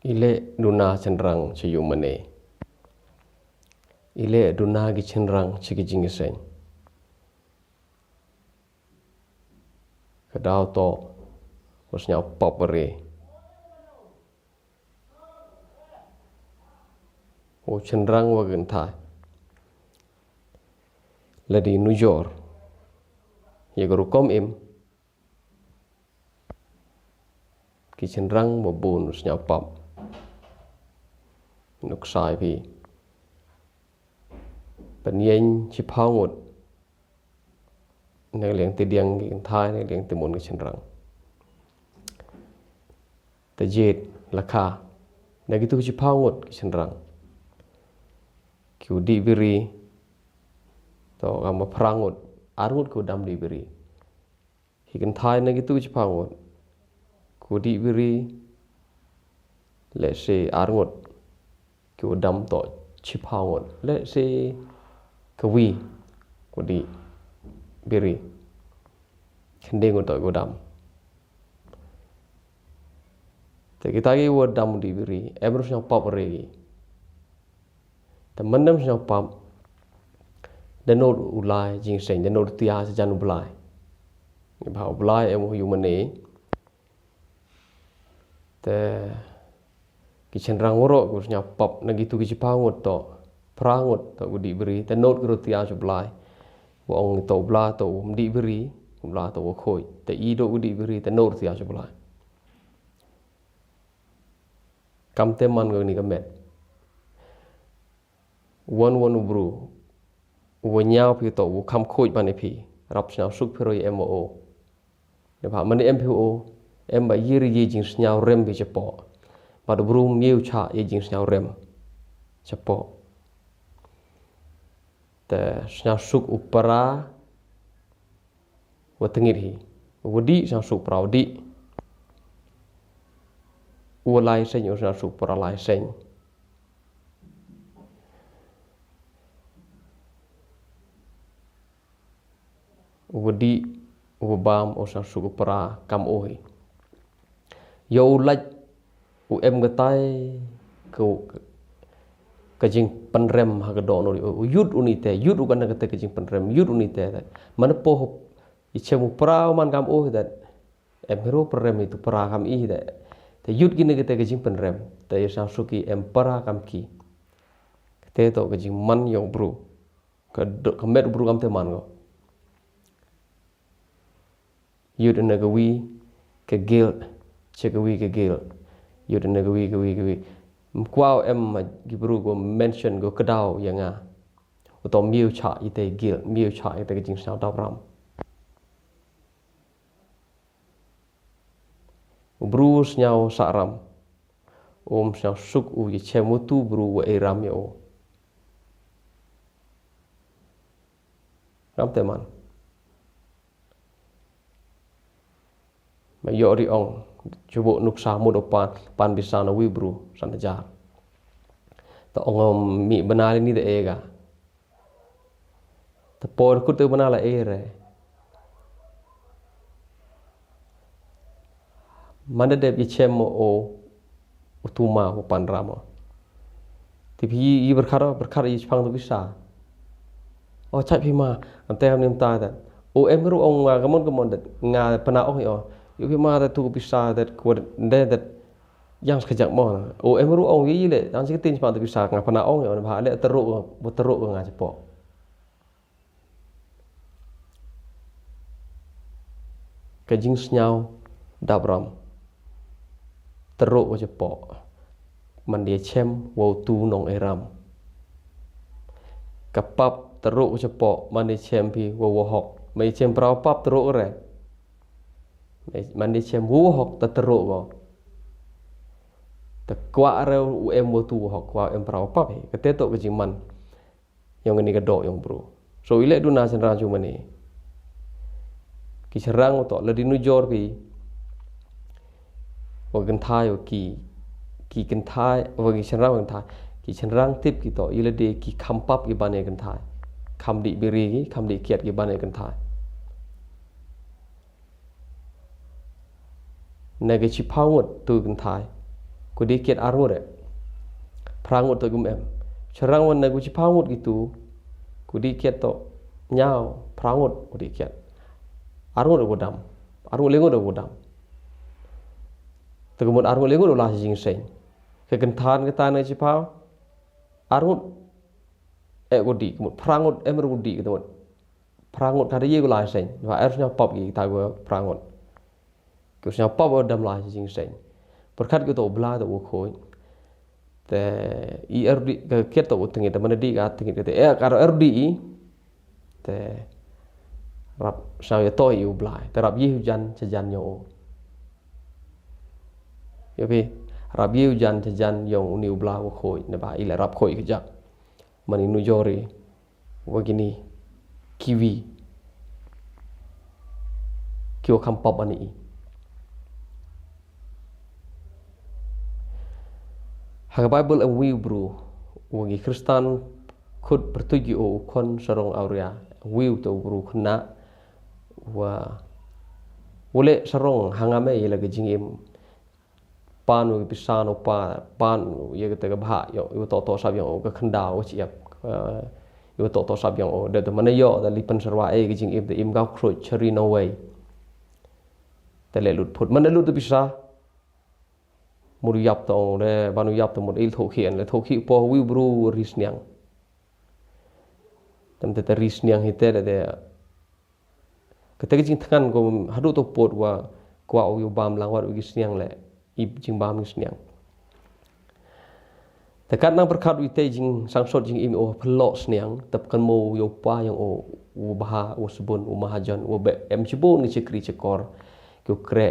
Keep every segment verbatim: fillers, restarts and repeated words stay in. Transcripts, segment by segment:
I leh duna shynrang sha ïumane. I leh duna ki shynrang sha ki jingïaseng. Ka daw toh, u sñiaw pop re. U shynrang wa kynthai. Lada nujor ïa ka rukom im, ki shynrang wa bun u sñiaw pop. Nuksa ïa phi. Pynïeng shiphaw ngut. Na ka liang te diang ki kynthai, na ka liang te mon ki shynrang. Te jied, la kha. Na kitu ki shiphaw ngut ki shynrang. Ki u dih biri. To kam ba phra ngut. Ar ngut ki u dam dih biri. Ki kynthai na kitu ki shiphaw ngut. Ki u dih biri. Let's say ar ngut. Ki u dam to shiphaw ngut. Let's say ka wi. Ki u dih biri. Khyndai ngut to ki u dam. Te kita ki u dam dih biri. Em ru sñiaw pop re ki. Te man dem sñiaw pop. Da nud u lai jingïaseng, da nud tia sha jan u Blai. Ba u Blai em u ïumane. Te ki shynrang waroh ki u sñiaw pop na kitu ki shiphaw ngut to. Phra ngut to ki u dih biri. Te nud ki ru tia sha u Blai. Wa ong to u Blai to um dih biri. U Blai to wa khoi. Te i do ki u dih biri. Te nud tia sha u Blai. Kam te man ko ni ka met. Wan wan u bru. U wa ñiaw phi to, u kham khuid ban ïa phi. Rap sñiaw suk phi ro ïa em wa o. Ïa ba man em phi o. Em ba yir yi jingsñiaw rem phi chapoh. Bad u bru miew cha yi jingsñiaw rem chapoh. Te sñiaw suk u para. Wa tngit hi. Wa dih sñiaw suk para wa dih. Wa lai seng u sñiaw suk para lai seng. Wa dih, wa bam, u sñiaw suk u para kam u hi. Ïa u lait, u em katai, ka, ka jingpynrem ha ka dohnud, u yut u ni te, yut u kan kata ka jingpynrem, yut u ni te. Mane po, i chem u para u man kam u hi dat. Em hero pynrem itu para kam i hi dat. Te yut ki ni kata ka jingpynrem, te ïa sñiaw suk i em para kam ki. Kata to ka jingman ïa u bru. Ka do-, ka met u bru kam te man ko. Yut na ka wi ka guilt, che ka wi ka guilt. Yut na ka wi, ka wi, ka wi. Mkwaw em ma ki bru ko mention ko kdaw ïa nga. U to miew cha ite guilt, miew cha ite ka jingsñiaw dap ram. U bru sñiaw sah ram. Um sñiaw suk u ïa chem u tu bru wa ei ram ïa u. Ram te man. Ma ïoh ri ong, chubu nuksa mut u pan, pan bisa na wi bru, san hajar. Ta ong mi bana li ni da ega. Ta por kut te bana la ere. Manda dep ïa chem o, u tu ma u pan ramo. Te phi i berkar, berkar i chpang tu bisa. O chak phi ma, ante ham nim ta dat. O em ru ong nga kamon kamon dat, nga pana ong ïo. Ïo phi ma dat tu bisa dat, kwat de dat. Yang skajak mo. O em ru ong ïi le, yang sikatin chpang tu bisa, nga pana ong ïo, ba le teruk, ba teruk nga chapo. Ka jingsñiaw dap ram. Teruk wa chapoh. Man dia chem wa u tu nong e ram. Ka pap teruk wa chapoh man dia chem phi wa wa hok. Man dia chem pra wa pap teruk re. Man dia chem wa wa hok ta teruk ko. Ta kwah re u em wa tu wa hok, kwah em pra wa pap hi. Ka te to ka jingman. Yong kani ka doh yong bru. So i leh duna shynrang shu mane. Ki shynrang u to, la di nujor phi. Wa kynthai wa ki, ki kynthai, wa ki shynrang wa kynthai. Ki shynrang tip ki to, i la di ki kham pap ki ban ïa kynthai. Kham di biri ki, kham di kiat ki ban ïa kynthai. Na ka chiphaw ngut tu kynthai. Ko dih kiad arngut eh. Phra ngut to gum em. Sharang wan na gu chiphaw ngut kitu. Ko dih kiad to ñiaw, phra ngut ko dih kiad. Arngut ko dam. Arngut lengut ko dam. To gumut arngut lengut u la jingseng. Ka kynthan kata na chiphaw. Arngut eh ko dih, gumut phra ngut em ko dih, gumut phra ngut ka dih ko la seng. Wa er sñiaw pap ki ta gu phra ngut. Ki sñiaw pap u dam la jingseng. Pyrkhat ki to u Blai to u khuid. Te i er dih ka kiad to u tengit, te mana dih ka tengit ka te. Eh, ka er dih i. Te rap sñiaw ya to i u Blai. Te rap yi u jan, cha jan yo u. Yo pi, rap yi u jan, cha jan yong uni u Blai u khuid. Ne ba i le rap khuid ka jak. Mani nu jori. Wa kini kiwi. Kiwa kham pap ani i. Ha ka Bible em wi u bru. Wa ngi Kristan khut pyrtuit ki o u khon sarong awria. Wi u to u bru khna. Wa wale sarong hanga me yela ka jingim. Pan u pisa no pa, pan u ya kata ka bha, yo, yo to to sap yo, ka khynda u chiap. Yo to to sap yo, da da mana yo, da li pen sarwa e, ka jingim da im gau khroit chari no way. Da le lut phut, mana lut da pisa. Mur yap to, le, ban u yap to mur il thokhi an, le thokhi po wi bru ri sniang. Tam te ta ri sniang hi te da de. Kata ka jingthngan ko hadu to pot wa kwa u yu bam lang wat u gi sniang le. Ip jingbam gi sniang. Te kat nang pyrkhat u te jing sangsot jingim o phlok sniang, tap kan mo u yo pa yang o u bha, u sbun, u mahajon, u be em chibun ngi chikri chikor. Ki u kre,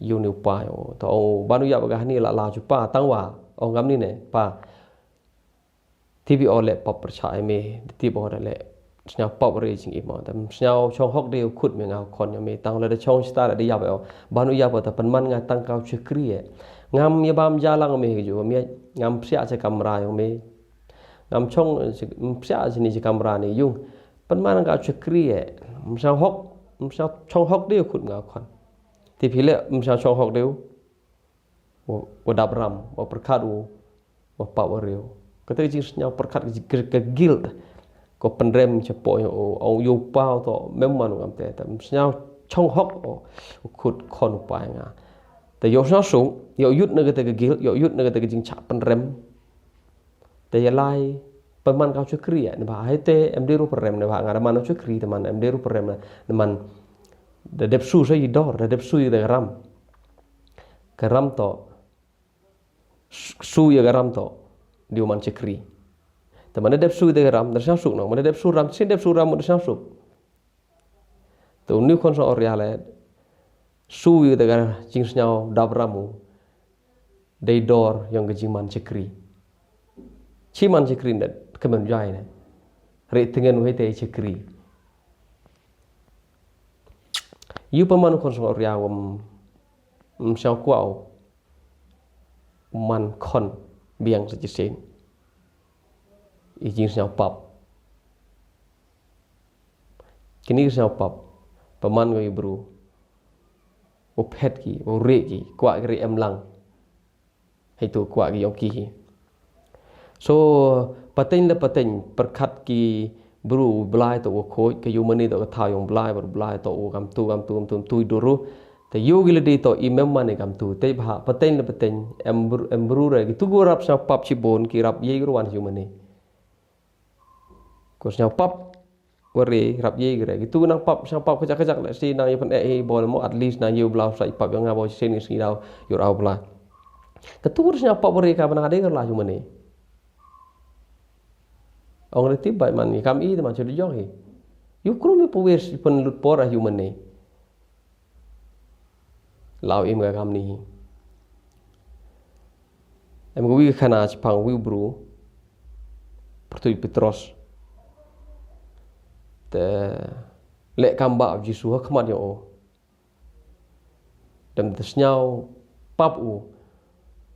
yu ni u pa yang o. To o ban u yap ga hani la la chu pa, tang wa, o ngam ni ne, pa. Tibi o le pap pyrchah eme, tibi o le sñiaw pap re jingim o. Tam sñiaw chong hok de u khut me nga u khon ya me. Tang le de chong chita le de yap o. Ban u yap o ta pynman nga tang ka u chakri e. Ngam ya bam jalang me ju me. Ngam psiah cha kamra yong me. Ngam chong, psiah cha ni cha kamra ni yung. Pynman nga u chakri e. Sñiaw hok, sñiaw chong hok de u khut nga u khon. Tibi le sñiaw chong hok de u. Wa, wa dap ram, wa pyrkhat u, wa pap wa riew. Kata ka jingsñiaw pyrkhat ka, ka, ka guilt. Ko pynrem cha po yo, o, o, yo pa to, mem man u ngam te, te, sñiaw chong hok, o, u khut khon u pa nga. Te yo sñiaw suk, yo yut na kata ka guilt, yo yut na kata ka jingchah pynrem. Te ya lai, pynman ka u chakri ya, ne ba, hai te, em de ru pynrem, ne ba, nga da man u chakri, te man, em de ru pynrem, ne man, da dep su sa yi dor, da dep su yi da ram. Ka ram to, su ya ka ram to, di u man chakri. Te man da dep su yi da ram, da sñiaw suk no, man da dep su ram, sin dep su ram, da sñiaw suk. Te u ni khon sa or ya le, su yi da ka jingsñiaw dap ram u, dei dor yong ka jingman chakri. Chi man chakri ne, ka men jai ne. Re tingen wei te chakri. Yu pa man u khon sa or ya wam, m sñiaw kwau. Man khon biang sa chisien. I jingsñiaw pap. Kini ki sñiaw pap. Pa man ko i bru. U phet ki, u re ki, kwah ki re em lang. Hai tu kwah ki yong ki hi. So, pateng le pateng, pyrkhat ki bru u Blai to u khuid, ka yu mani to ka thaw yong Blai, bru Blai to u kam tu, kam tu, kam tu, kam tu, i duru. Te yu ki le di to i mem mani kam tu. Te bha, pateng le pateng, em bru, em bru re, ki tu gu rap sñiaw pap chibun, ki rap ye ki ruan yu mani. Ko sñiaw pap, wari rap ye gre. Gitu nang pap, sñiaw pap kajak kajak le si nang ye pyn eh hi bol mo at least nang ye u blau sa i pap yong nga bo sin ngi sngi dau yor au bla. Katu sñiaw pap wari ka bana de la yu mane. Ong re ti bai man ni kam i de man chu de jong hi. Yu krum yu pawis yu pyn lut por a yu mane. Lau im ka kam ni hi. Em ka wi ka khana chipang wi u bru. Pyrtuit Petros. Te leh kam ba Jisu ha khmat ïa u. Dem te sñiaw pap u.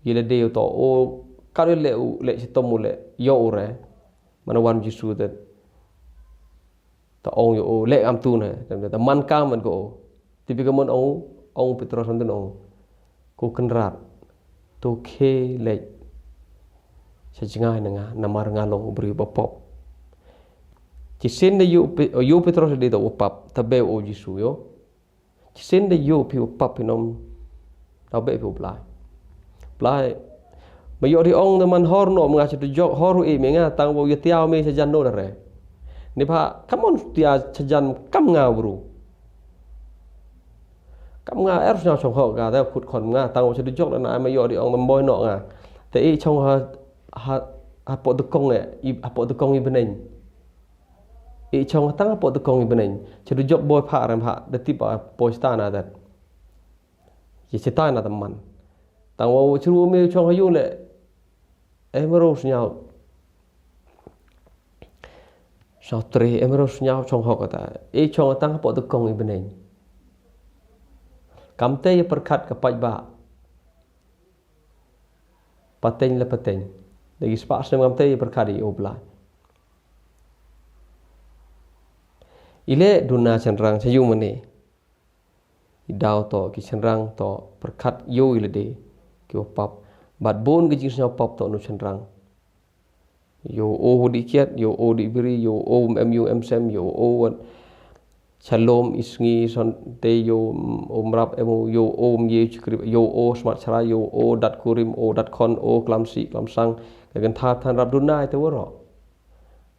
Ïa lade u to u. Ka leh u leh chitom u leh ïa u re. Mana wan Jisu te. Ta ong ïa u leh kam tu ne, ta man kam man ko. Tipi ka mon ong, ong Petros man tu ong. Ko Kynrad. To khie leit sha jngai na nga, namar nga long u briew ba pop. Shisien da ïoh Pe-, ïoh u Petros da u pap, te beh u Jisu ïoh. Shisien da ïoh phi u pap phin ym, da beh phi u Blai. Blai, me ïoh ri ong da man hor noh ma nga sha dujok, hor u ïeh me nga, tang ba u ïa tiaw me sha jan noh da re. Ni ba, kam on tiaw sha jan kam nga bru. Kam nga er sha shong hok ga da khut khon nga, tang ba sha dujok da na me ïoh ri ong da boi noh nga. Te i chong ha, ha, ha pot dukong e, i, ha pot dukong i beneng. I chong tang ha pot dukong i beneng. Sha dujok boi pha rem ha, da tip ba boi sita na dat. Ye sita na da man. Tang wa u chru me chong ha yu le. E mero sñiaw. Sñiaw tre, e mero sñiaw chong hok kata. E chong tang ha pot dukong i beneng. Kam te ye pyrkhat ka paidbah. Pateng la pateng. Da ki spah snem kam te ye pyrkhat i u Blai. I le duna chynrang cha yu mane. I daw to, ki chynrang to, pyrkhat yu i lade, ki u pap. Bad bun ki jingsñiaw pap to nu chynrang. Yu u di kiat, yu u di biri, yu u em yu em sem, yu u wat. Shalom, isngi, son, te yu u mrap em u, yu u ye chkrip, yu u smat chara, yu u dat kurim, u dat khon, u klamsi, klamsang. Ka gantha than rap duna ite waro.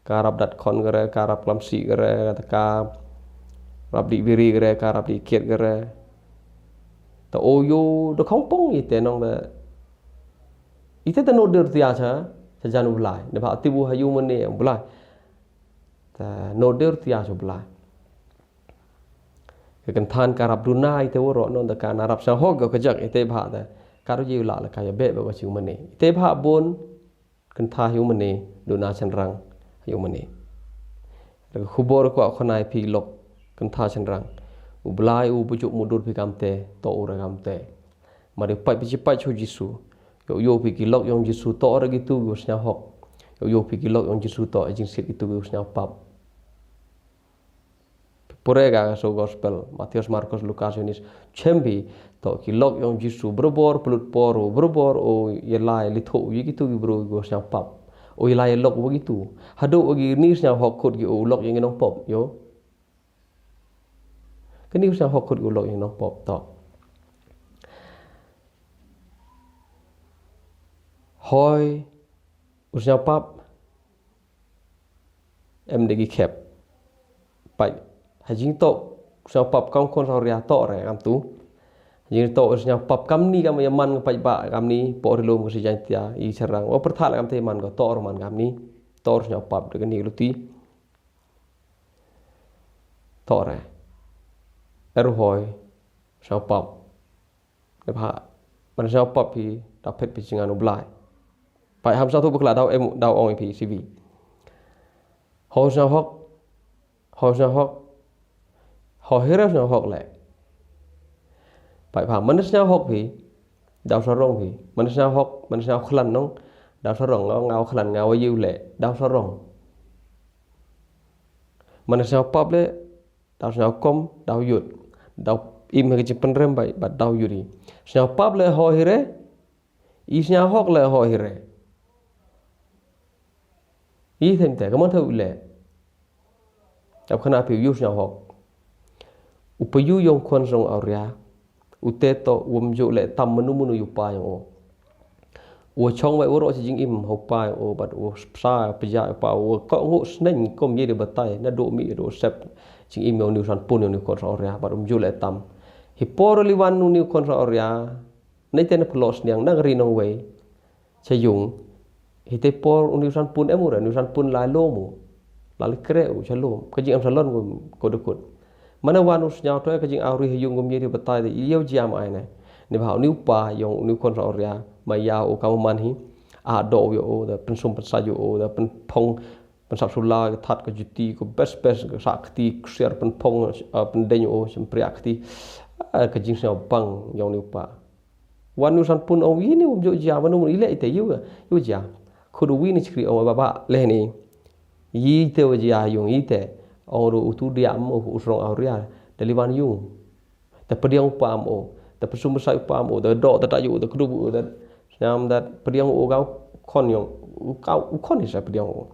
Ka rap dat khon gare, ka rap klamsi gare, ka rap di biri gare, ka rap di kiat gare. Ta o yu da khong pong ite nong da. Ite ta no dir tia cha, cha jan u Blai. Ne ba tibu ha yu mane u Blai. Ta no dir tia cha u Blai. Ka ganthan ka rap duna ite waro non da ka na rap sñiaw hok ka jak ite ba da. Ka ru ji la la ka ya be be ka chi mane. Ite ba bun. Kynta yu mane, duna chynrang yu mane. Laka khubor ko khonai phi lok kynta chynrang. U Blai u bujuk mudur phi kamte, to u ra kamte. Mari pai phi chipai chu Jisu. Yo yo phi ki lok yong Jisu to ra gitu yu sñiaw hok. Yo yo phi ki lok yong Jisu to e jingsit gitu yu sñiaw pap. Pure ga so gospel, Matius, Markus, Lukas, Yohanes, chembi, to ki lok yong Jisu, berobor, pelut por, berobor, o yelai, litho, yi gitu ki bro, go sñiaw pap. O yelai lok, wo gitu. Hado, o gi ni sñiaw hok khut gi, o lok yong nong pop, yo. Kani sñiaw hok khut gi, o lok yong nong pop, to. Hoi, u sñiaw pap, em de ki khep. Pai, ha jing to, sñiaw pap kam khon sa ria to re, kam tu. Ha jing to, sñiaw pap kam ni kam ya man pait ba, kam ni, por lum ko si jan tia, i serang. O perthal kam te man ko, to man kam ni, to sñiaw pap de ni luti. To re. Eru hoi, sñiaw pap. Dep ha, man sñiaw pap phi, da phet phi chingan u Blai. Pai ham sa tu bakla daw em, daw ong phi, sivi. Ho sñiaw hok, ho sñiaw hok, ho hira sñiaw hok le. Pai pha, man sñiaw hok phi, daw sarong phi. Man sñiaw hok, man sñiaw khlan nong, daw sarong, ngaw, ngaw khlan, ngaw yu le, daw sarong. Man sñiaw pap le, daw sñiaw kom, daw yut. Daw im ha ki jingpynrem bai, ba daw yut i. Sñiaw pap le ho hire, i sñiaw hok le ho hire. I them te, ka man thaw le. Daw khana phi yu sñiaw hok. U pa yu yong khon song awria. U te to, u wam ju le tam manu manu yu pa yong o. U chong wai u ro chi jingim ho pa o, bad u psa pa ja pa u ko ngu sneng kom ye de batai, na do mi do sep jingim yong niu san pun yong niu khon sa oria, bad um ju le tam. Hi por li wan nu niu khon sa oria, nei te na plo sniang nang ri nong wei. Cha yung, hi te por u niu san pun em u re, niu san pun lai lo mu. Lai kre u cha lo, ka jingim sa lon ko de kut. Mana wan u sñiaw to ka jing awri ha yung gum ye ri batai de, yow jiam ai ne. Ni ba u niu pa yong u niu khon sa oria, ma ya u kam man hi. A do yo o da pynsum pynsa yo o da pynphong pynsap sula ka that ka juti ka best best ka sa kti ksiar pynphong, eh, pyndeng yo o sempria kti. Ah, ka jingsñiaw bang yong niu pa. Wan niu san pun ong wi ni um jo jia manu mun ile ite yu yu jia. Khudu wi ni chikri ong ba ba leh ni. Yi te wa jia yung yi te. Ong ru utu dia mo u srong awria. Dali wan yung. Da pdiang u pam o, da psum sa u pam o, da do da da yu, da kdu bu, da Sngewbha pdiang u ka u khon ïong, u ka u khon hi sa pdiang u.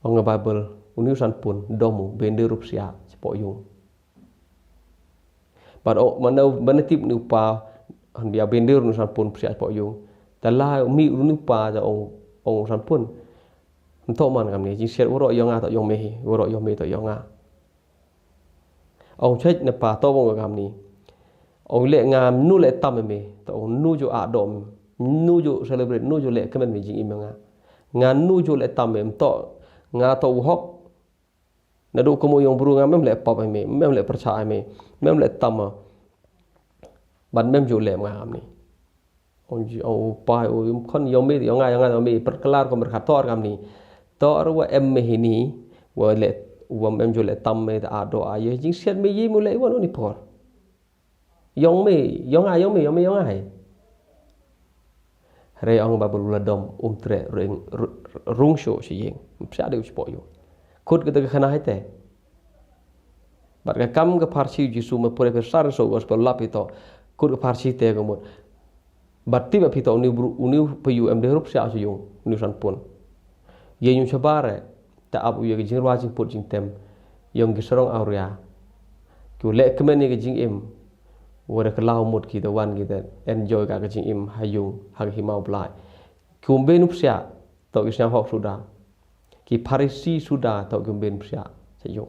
Ong ka Baibl, une u Sanpun, dom u, bynta ruh psiah shapoh ïung. Bad u, mano, mano tip une u pa, hangne bynta ruh une u Sanpun psiah shapoh ïung. Te la mih une u pa te ong, ong u Sanpun. Ym toh man kamne, jingsiat waroh ïong nga toh ïong me hi, waroh ïong me toh ïong nga. Ong check na pa to bong ka kamni. Ong leh nga nu leh tam me. To ong nu ju a dom. Nu ju celebrate, nu ju leh kmen me jingim nga. Nga nu ju leh tam me to. Nga to u hok. Na du komo ïong bru nga mem leh pap me, mem leh percha me, mem leh tam. Ban mem ju leh nga kamni. Ong ji ong u pai u ym khon ïong me ïong nga ïong nga ïong me perkelar ko merkhator kamni. To ar wa em me hini wa le wa em ju le tam me ta do a ye jingsiat me ye mu le wan uni por. Ïong me ïong nga ïong me ïong me ïong nga hai. Re ong ba bulu la dom um tre rung sho shi yeng. Psa de u chipo yu. Kut kita ka khana hai te. Bad ka kam ka pharshi Jisu me pure phe sar so gospel lap ito. Kut ka pharshi te ka mut. Bad tip ap ito uni bru uni payu em de rup sia so yung uni san pun. Ye yung chabare ta ap u ye ka jingrwa jingput jingtem. Yong ki sarong auria. Ki u leh kmen ye ka jingim. Wada ka lau mut ki da wan ki da enjoy ka ka jingim ha yung ha ka himau blai. Ki um ben up sia to ki sñiaw hok suda. Ki Pharisi suda to ki um ben up sia. Sa yung.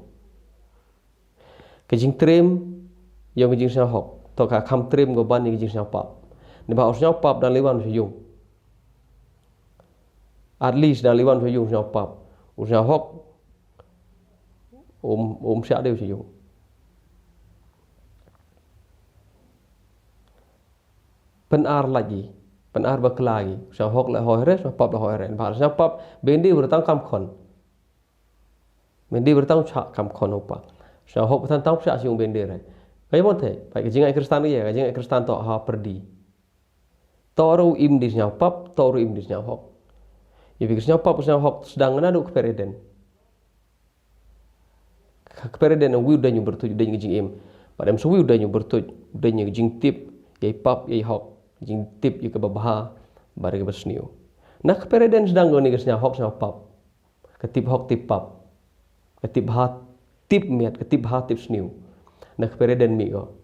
Ka jingtrem, yong ka jingsñiawhok. To ka kham trem ko ban ka jingsñiawpap. Ni ba u sñiawpap dan liwan sa yung. At least dan liwan sa yung sñiawpap. U sñiawhok. Um, um siak deu sa yung. Penar lagi. Penar bakla lagi. Sñiawhok la hoi re, sñiawpap la hoi re. Ba sñiawpap, bendi bertang kam khon. Bendi bertang chak kam khon upa. Sñiawhok bertang tang siak siung bendi re. Kaya mon te, pai ka jingai Kristan ye, ka jingai Kristan to ha perdi. To ru im di sñiawpap, to ru im di sñiawhok. Ye bi sñiawpap, sñiawhok, sedang ngana du kpereden. Kpereden wiu deng bertuj deng jingim. Padem su wiu deng bertuj deng jingtip, ye pap, ye hok, jingtip, ye kebabha, bari kebasniu. Nah kpereden sedang ngani ke sñiawhok, sñiawpap. Ka tip hok tip pap. Ka tip bha tip miat, ka tip bha tip sniw. Na ka pereden mi ko.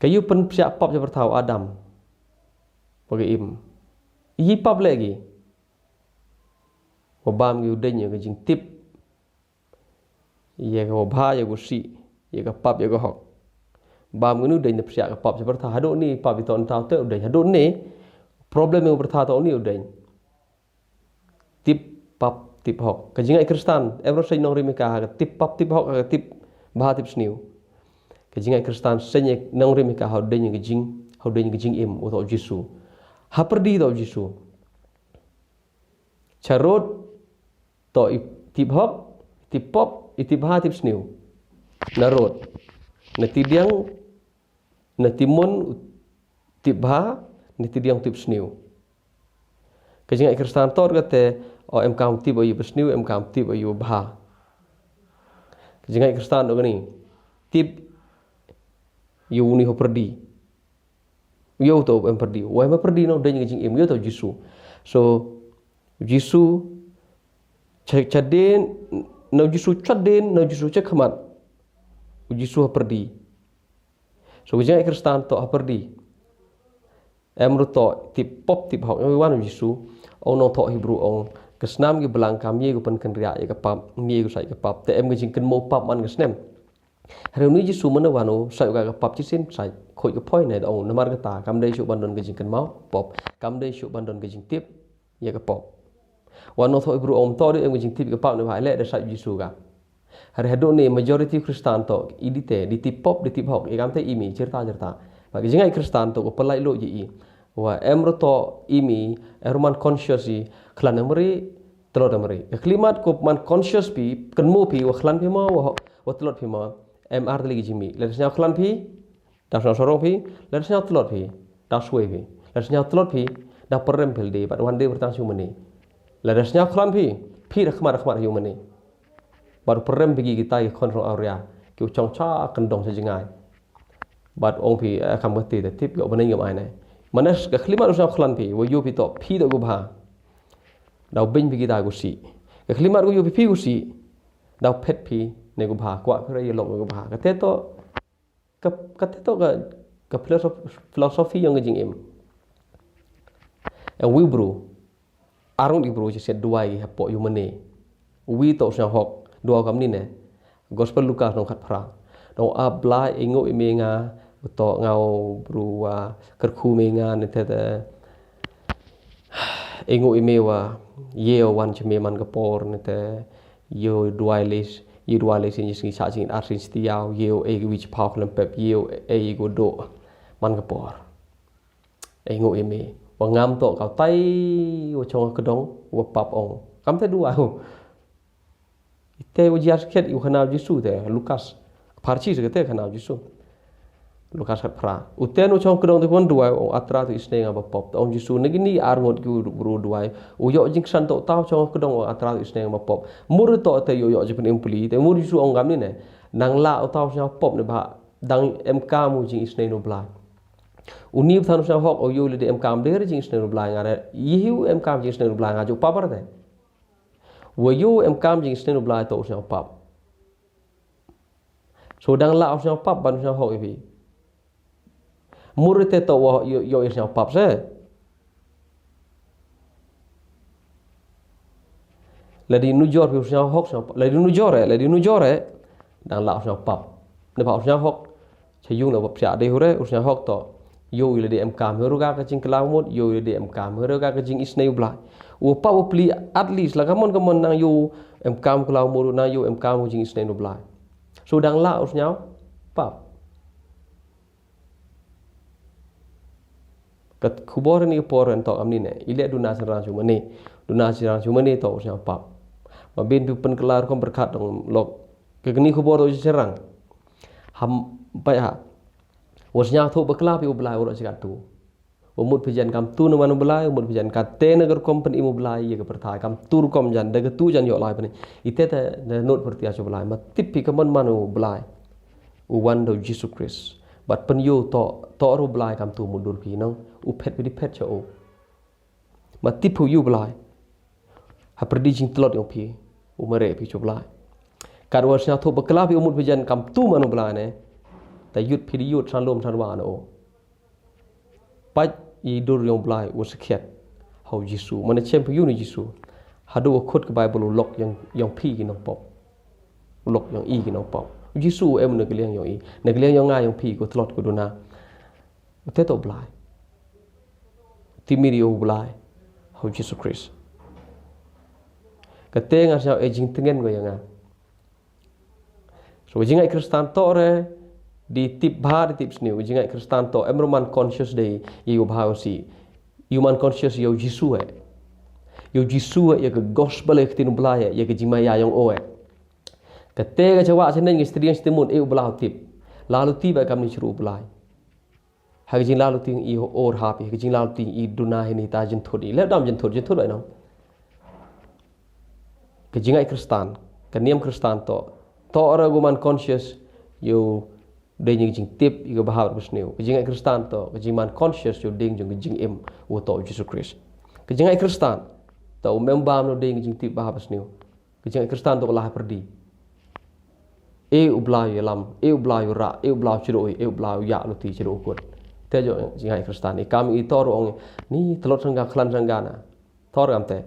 Ka yu pen psiak pap ja bertau Adam. Bagi im. Yi pap lagi. Wa bam gi udeng ya ka jingtip. Ya ka wa bha ya ka si. Ya ka pap ya ka hok. Bam gi udeng na psiak ka pap ja bertau. Hadu ni pap ito entau te udeng. Hadu ni problem ya bertau to ni udeng. Tip pap tip hok. Ka jingai Kristan, everything nongrim ka ha ka tip pap tip hok, ha ka tip bha tip sniw. Ka jingai Kristan, seng nongrim ka ha deng ka jing, ha deng ka jingim, uto Jisu. Ha perdi to Jisu. Charot, to i tip hok, tip pop, i tip bha tip sniw. Narot. Na tidiang, na timun, tip bha, na tidiang tip sniw. Ka jingai Kristan tor kate, o em kam tip o yu sniw, em kam tip o yu bha. Ka jingai Kristan do gani, tip yu ni ho perdi. Yu to em perdi. Wa em perdi no deng ka jingim yu to Jisu. So, Jisu, cha-, chaden, no Jisu chaden, no Jisu chakmat. Jisu ha perdi. So, ka jingai Kristan to ha perdi. Em ru to tip pop tip hok em wan Jisu. Ong nong to Hebru ong. Ka snam ki belang kam ye ku pen ken ria ye ka pap. Ye ku sai ka pap. Te em ka jingken mo pap man ka snem. Hari ni Jisu mana wan u sai ka pap chi sin sai. Khoi ka poi ne ong namar kata. Kam dei shu bandon ka jingken mau pop. Kam dei shu bandon ka jingtip. Ya ka pop. Wan no tho Hebru ong to de em ka jingtip ka pap ne ba le da sa Jisu ka. Hari hadu ni majority Kristan to i di te di tip pop di tip hok i kam te imi cerita cerita. Ba ka jingai Kristan to ko pelai lo ji i. Wa em ro to imi eruman conscious i khlan emri telot emri. Ka klimat ko man conscious pi kenmo pi wa khlan pi ma wa wa telot pi ma. Em ar teli ki jimi. Le sñiaw khlan pi. Da sñiaw sorong phi, la da sñiaw tlot phi, da swe phi, la da sñiaw tlot phi, da perem phi de, bad wan de bertang shu mene. La da sñiaw khlan phi, phi da khmat da khmat yu mene. Bad perem phi ki kita ki khon rong auria, ki u chong cha kendong cha jingai. Bad ong phi, eh, kam kati te tip, ïoh bneng kam ai ne. Mane ka khyllipmat u sngewkhlaiñ phi, wa ïoh phi to, phi to gu bha. Daw beng phi kita gu sih. Ka khyllipmat gu ïoh phi phi gu sih. Daw phet phi ne gu bha, kwah phi re ïa lok gu bha. Kate to, ka, kate to ka, ka philosoph-, philosophy yong ka jingim. Ïa wi bru. Arung di bru ci siat duwai hapoh ïumane. Wi to sngewhok, duwai kam ni ne. Gospel Lukas nong khat phra. Nong ap Blai, ingu ime nga, to ngau bru wa, kyrkhu me nga ne te te. Ingu ime wa, ye wan ci me man ka por ne te. Yo duwai les, ye duwai les ni sngi sa sing ar sing stia, ye e wi ci pau klem pep, ye e go do man ka por. Ingu ime. Wa ngam to ka tai, wa chong ka dong, wa pap ong. Kam te duwai. Ite u jiar sket u khana Jisu te, Lukas. Pharchi se te khana Jisu. Lukas khat phra. U ten u chong kdong te kon duwai, u atra tu isneng ba pop. Ong Jisu, nagini ar ngot ki u ru duwai. U ïoh jingksan to tau chong kdong u atra tu isneng ba pop. Mur to te ïoh ïoh jingpynim pli. Te mur Jisu ong kam ni ne. Nang la u tau chong pop ne ba. Dang em kam u jing isneng u Blai. U ni bthan u chong hok u ïoh le de em kam de jing isneng u Blai ngare. Yiu em kam jing isneng u Blai nga ju pabar te. Wa ïoh em kam jing isneng u Blai to u sngewpap. So dang la u sngewpap ban u sngewhok ïa phi. Mur te to wa ïoh ïoh sngewpap se. Lada nujor phi u sngewhok sngewpap. Lada nujor eh, lada nujor eh. Dang la u sngewpap. Ne ba u sngewhok. Cha yung na wap cha de hure, u sngewhok to. Yo ïa lade em kam hure ka ka jingkhlaw mut, yo ïa lade em kam hure ka ka jingisnei u Blai. U pap u pli at least la kamon kamon nang yo em kam khlaw mut, nang yo em kam u jingisnei u Blai. So dang la u sngewpap. Ka khubor ni por en to am ni ne. Ile duna sirang chumane. Duna sirang chumane to u sngewpap. Ma bin bi pynkhlaiñ kom berkat dong lok. Ka kani khubor to sirang. Ham pai ha. Wa sñiawthooh bakla phi u Blai u roh chi kattu. U mut phi jan kam tu na man u Blai, u mut phi jan ka te na ka rukom pyn-im u Blai, ïa ka pyrthai kam tu rukom jan, da ka tu jan ïoh lai pyn-i. Ite te na nud pyrthia chu Blai, ma tip phi ka man man u Blai. U wan da u Jisu Khrist. Bad pyn-ïoh to, to ru Blai kam tu mut dur phi nong, u phet phi di phet cha u. Ma tip phi u Blai. Ha pyrdi jingtlot yong phi. U mareh phi chu Blai. Kat wa sñiawthooh bakla phi u mut phi jan kam tu man u Blai ne. Ta yut phi di yut san lum san wa na u. Pait i dur yong Blai u sakhiat. Hau Jisu. Mane chem phi u ni Jisu. Hadu wa khut ka Bible u lok yong, yong phi ki nong pop. U lok yong i ki nong pop. Jisu u em na ka liang yong i. Na ka liang yong nga yong phi ko tlot ko duna. Te to Blai. Ti mi di u Blai. Hau Jisu Khrist. Ka te nga sñiaw e jingtngen ko ya nga. So, jingai Kristan to re, di tip bha, di tip sñiaw, jingai Kristan to, em roman conscious de, yu bha si. Yu man conscious yu Jisu e. Yu Jisu e, ya ka gospel e, ka tin u Blai e, ya ka jingmaya yong o e. Ka te ka chawa, sa neng, stri yang stimut, e u Blai tip. Lalu tiba kam ni chru u Blai. Ha ka jinglalu ting i or hap i, ha ka jinglalu ting i duna hini ta jynthut i. Leh dam jynthut, jynthut bai nong. Ka jingai Kristan, ka niam Kristan to. To ora gu man conscious, yu dei jing jingtip, i ka bahaw ka sñiaw. Ka jingai Kristan to, ka jingman conscious, yu ding jong ka jingim, u to Jisu Khrist. Ka jingai Kristan, to u membam no ding jingtip bahaw ka sñiaw. Ka jingai Kristan to ka lah pyrdi. E u Blai u lam, e u Blai u ra, e u Blai u chiru, e u Blai u ya luti chiru kut. Te jo jingai Kristan. I kam i tor ong, ni tlot sangga, khlan sangga na. Tor kam te.